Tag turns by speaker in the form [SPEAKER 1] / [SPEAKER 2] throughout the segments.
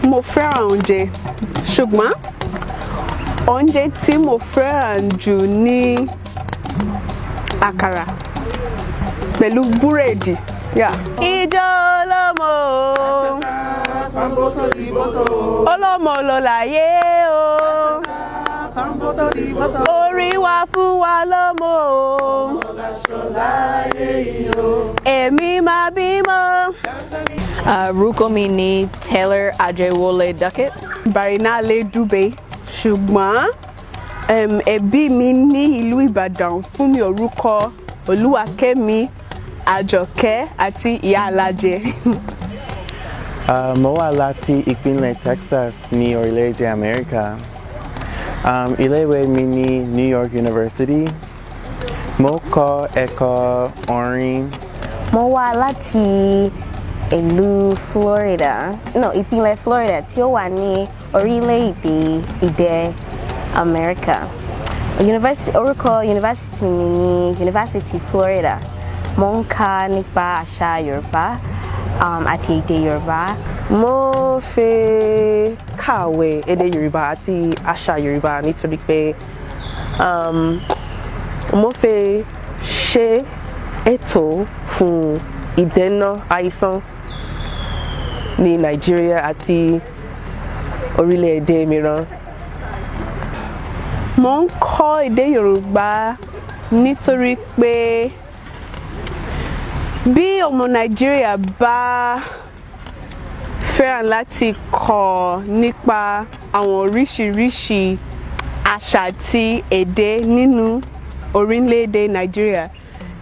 [SPEAKER 1] Mo fẹ́ràn oúnjẹ, ṣùgbọ́n oúnjẹ tí mo fẹ́ràn jù ní àkàrà pẹ̀lú búrẹ́dì. Yeah. Ijó olómo, olómo ló láyé o, orí wa fún wa lọ́mọ o, èmi máa bímọ.
[SPEAKER 2] Orúkọ mi ni Taylor Ajewole Duckett.
[SPEAKER 1] Barinale Dube, ṣùgbọ́n ẹbí mi ní ìlú Ìbàdàn fún mi orúkọ Olúwakẹ́mi, Àjọkẹ́ àti Ìyá Alájẹ.
[SPEAKER 3] Mo wá láti ìpínlẹ̀ Texas ní orílẹ̀-èdè Amẹ́ríkà. Ilé-ìwé mi ní New York University. Mo kọ́ ẹ̀kọ́ orin.
[SPEAKER 4] Mo wá láti ìlú Florida, no, ìpínlẹ̀ Florida tí ó wà ní orílẹ̀-èdè ìdẹ Amẹ́ríkà. Orúkọ yunifásitì mi ní University Florida. Mo ń ka nípa àṣà Yorùbá àti èdè Yorùbá.
[SPEAKER 5] Mo fẹ́ kàwé èdè Yorùbá àti àṣà Yorùbá nítorí pé mo fẹ́ ṣe ètò fún ìdènà àìsàn ní Nàìjíríà àti orílẹ̀-èdè mìíràn.
[SPEAKER 1] Mo ń kọ́ èdè Yorùbá nítorí pé bí ọmọ Nàìjíríà bá fẹ́ràn láti kọ́ nípa àwọn oríṣiríṣi àṣà àti èdè nínú orílẹ̀-èdè Nàìjíríà,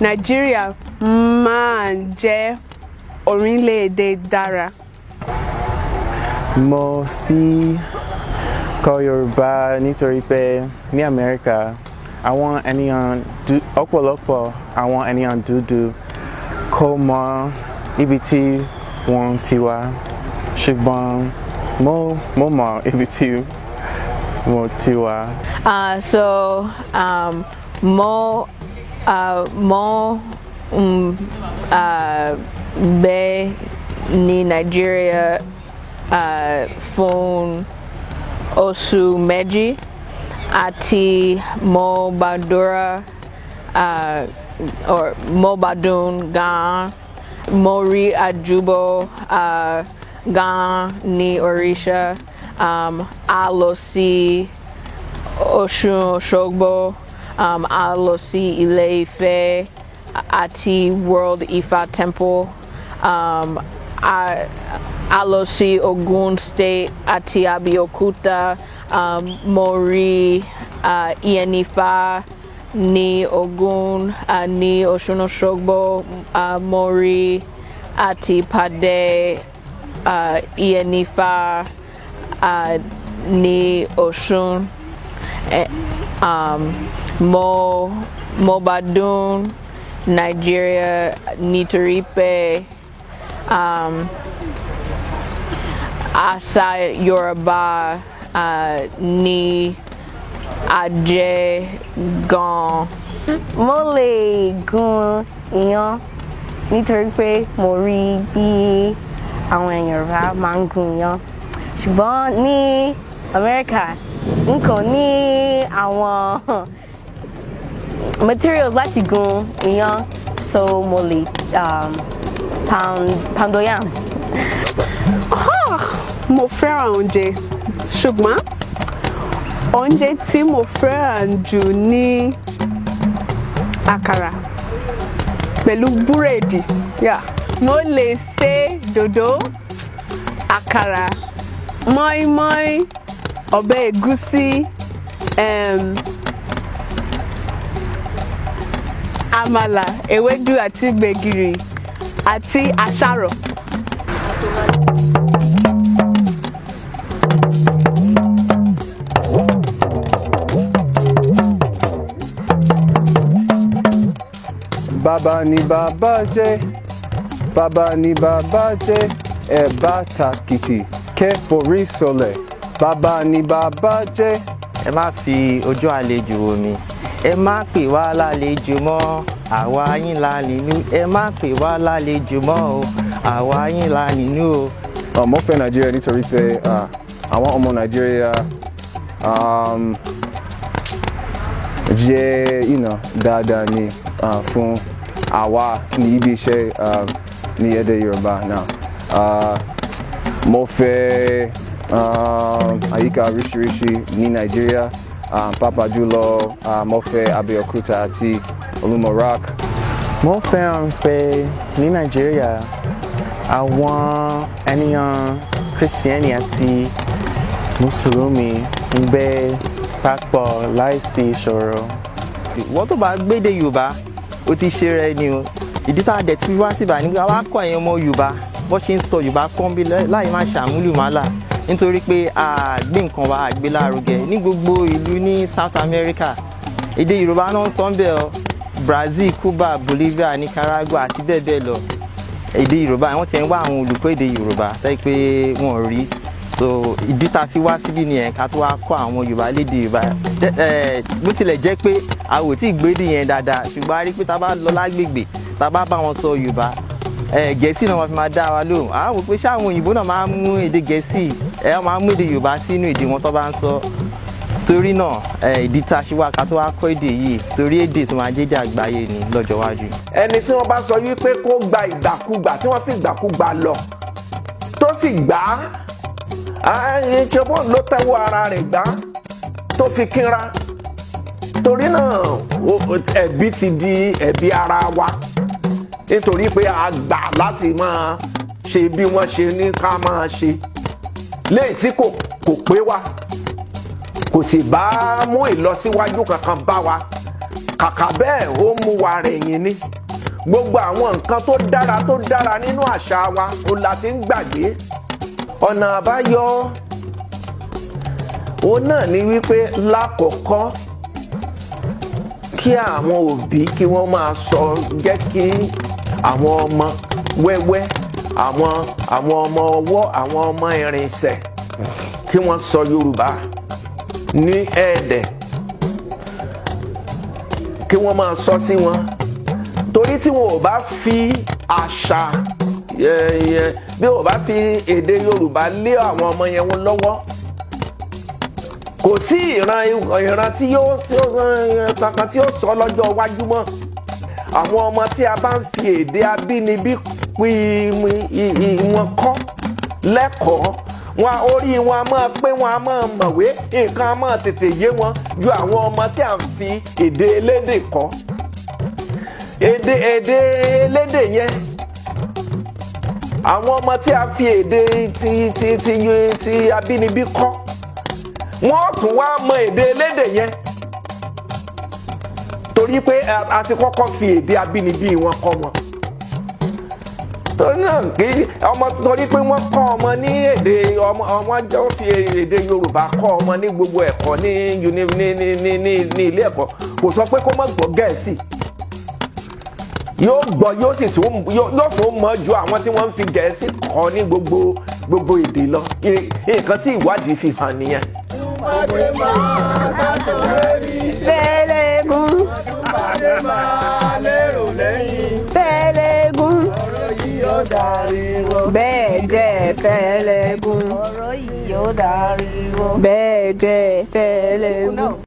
[SPEAKER 1] Nàìjíríà máa ń jẹ́ orílẹ̀-èdè dára.
[SPEAKER 3] Mo sì kọ́ Yorùbá nítorí pé ní Amẹ́ríkà àwọn ènìyàn ọ̀pọ̀lọpọ̀ àwọn ènìyàn dúdú kò mọ ibi tí wọ́n ti wá, ṣùgbọ́n mo mọ ibi tí mo ti wá.
[SPEAKER 2] So mo gbé ní Nàìjíríà fún oṣù 2 àti mo gbàdúrà or mo gbádùn gan. Mo rí àjúbọ gan ní Òrìṣà. A lọ sí Ọ̀ṣun Òṣogbo, a lọ sí Ilé Ifẹ̀ àti World Ifa Temple. A lọ sí Ogun State àti Abeokuta. Mo rí Ìyánífá ní Ogun, ní Ọ̀ṣun Òṣogbo. Mo rí àti pàdé Ìyánífá ní Ọ̀ṣun. Mo gbádùn Nàìjíríà nítorí pé àṣà Yorùbá ní ajé gan.
[SPEAKER 4] Mo lè gún iyán nítorí pé mo rí bí àwọn èèyàn Yorùbá máa ń gún iyán. Ṣùgbọ́n ní Amẹ́ríkà, n kò ní àwọn materials láti gún iyán, so mo lè poundo yam.
[SPEAKER 1] Mo fẹ́ràn oúnjẹ, ṣùgbọ́n oúnjẹ tí mo fẹ́ràn jù ní àkàrà pẹ̀lú búrẹ́dì. Yeah. Mo lè ṣe dòdò, àkàrà, mọ́ínmọ́ín, ọbẹ̀ ẹ̀gúsí, àmàlà, ewédú àti gbẹ̀gìrì àti àsáró.
[SPEAKER 6] Bàbá ni bàbá jẹ́, bàbá ni bàbá jẹ́, ẹ bá tàkìtì kẹ́ forí sọlẹ̀. Bàbá ni bàbá jẹ́.
[SPEAKER 7] Ẹ má fi ojú àlejò wò mí, ẹ má pè wá lálejò mọ́, àwa yín la nínú. Ẹ má pè wá lálejò mọ́ o, àwa yín la nínú o.
[SPEAKER 6] Mo fẹ́ Nàìjíríà nítorí pé àwọn ọmọ Nàìjíríà jẹ́ dáadáa ní fún àwa ní ibi iṣẹ́ ní èdè Yorùbá náà. Mo fẹ́ àyíká oríṣiríṣi ní Nàìjíríà, pàápàá jùlọ mo fẹ́ Abẹ́òkúta àti Olúmọ Rock.
[SPEAKER 3] Mo fẹ́ràn pé ní Nàìjíríà àwọn ènìyàn Kìrìsìtẹ́nì àti Mùsùlùmí ń gbé papọ̀ láìsí ìṣòro.
[SPEAKER 7] Wọ́n tó bá gbédè Yorùbá, ó ti ṣe rẹ ni o. Ìdí tá a dẹ̀ ti wá síbà ní pé a wá kọ́ ẹ̀yin ọmọ Yorùbá bó ṣe ń sọ Yorùbá pọ́nbí láì má ṣàmúlùmálà, nítorí pé a gbé nǹkan wa, a gbé lárugẹ ní gbogbo ìlú ní South America. Èdè Yorùbá náà ń sọ ń bẹ̀ ọ́. Brazil, Cuba, Bolivia, Nicaragua àti bẹ́ẹ̀ bẹ́ẹ̀ lọ, èdè Yorùbá wọ́n ti ń wá àwọn olùkọ́ èdè Yorùbá sẹ́yìn pé wọ́n rí. So ìdí tá a fi wá síbí nìyẹn, ká tó wá kọ́ àwọn Yorùbá lédè Yorùbá. Bó tilẹ̀ jẹ́ pé a ò tí ì gbédè yẹn dáadáa, ṣùgbọ́n a rí pé tá a bá lọ lágbègbè, tá a bá bá wọn sọ Yorùbá, Gẹ̀ẹ́sì náà wọ́n fi máa dá wa lóhùn. Àwọn wò pé ṣé àwọn òyìnbó náà máa ń mú èdè Gẹ̀ẹ́sì, wọ́n máa ń mú èdè Yorùbá sínú èdè wọn tó bá ń sọ. Torí náà, ìdí tá a ṣe wá, ká tó wá kọ́ èdè yìí, torí èdè tó máa jẹ́ àgbáyé ni lọ́jọ́ iwájú.
[SPEAKER 8] Ẹni tí wọ́n bá sọ wípé kó gba ìgbàkúgbà, tí wọ́n fi ìgbàkúgbà lọ, tó sì gbà á, ṣe bọ́n ló tẹ́wọ́ ara rẹ̀ gbà á tó fi kínra. Torí náà ẹ̀bi ti di ẹ̀bi ara wa, nítorí pé a gbà láti máa ṣe bí wọ́n ṣe ní ká máa ṣe, léyìí tí kò pé wa, kò sì bá mú ìlọsíwájú kankan bá wa. Kàkà bẹ́ẹ̀, ó mú wa rẹ̀yìn ni. Gbogbo àwọn nǹkan tó dára tó dára nínú àṣà wa, ó la ti ń gbàgbé. Ọ̀nà àbáyọ òun náà ni wípé lákọ̀ọ́kọ́, kí àwọn òbí kí wọ́n máa sọ, jẹ́ kí àwọn ọmọ wẹ́wẹ́, àwọn ọmọ ọwọ́, àwọn ọmọ ìrìnsẹ̀, kí wọ́n sọ Yorùbá ní ẹ̀ẹ́dẹ̀, kí wọ́n máa sọ sí wọn, torí tí wọn ò bá fi àṣà bí wọn ò bá fi èdè Yorùbá lé àwọn ọmọ yẹn wọn lọ́wọ́, kò sí ìran tí yóò tí ó kankan tí yóò sọ lọ́jọ́ iwájú mọ́. Àwọn ọmọ tí a bá ń fi èdè abínibí pín wọn kọ́ lẹ́kọ̀ọ́ wọn, orí wọn a máa pé, wọn a máa mọ̀wé, nǹkan a máa tètè yé wọn ju àwọn ọmọ tí a ń fi èdè elédè kọ́. Èdè elédè yẹn, àwọn ọmọ tí a fi èdè ti abínibí kọ́, wọ́n tún wá mọ èdè elédè yẹn, torí pé a ti kọ́kọ́ fi èdè abínibí wọn kọ́ wọn. Torí náà, kí ọmọ, torí pé wọ́n kọ́ ọmọ ní èdè ọmọ, ọmọ wọ́n fi èdè Yorùbá kọ́ ọmọ ní gbogbo ẹ̀kọ́ ní uni ní ní ní ní ní ilé ẹ̀kọ́, kò sọ pé kó má gbọ́ Gẹ̀ẹ́sì. Yóò gbọ́, yóò sì tún yóò tún mọ̀ ju àwọn tí wọ́n ń fi Gẹ̀ẹ́sì kọ́ ní gbogbo èdè lọ. Nǹkan tí ìwádìí fi hàn nìyẹn.
[SPEAKER 1] Tẹ́lẹ̀gùn. Tẹ́lẹ̀gùn. Bẹ́ẹ̀ jẹ́ tẹ́lẹ̀gùn. Bẹ́ẹ̀ jẹ́ tẹ́lẹ̀gùn.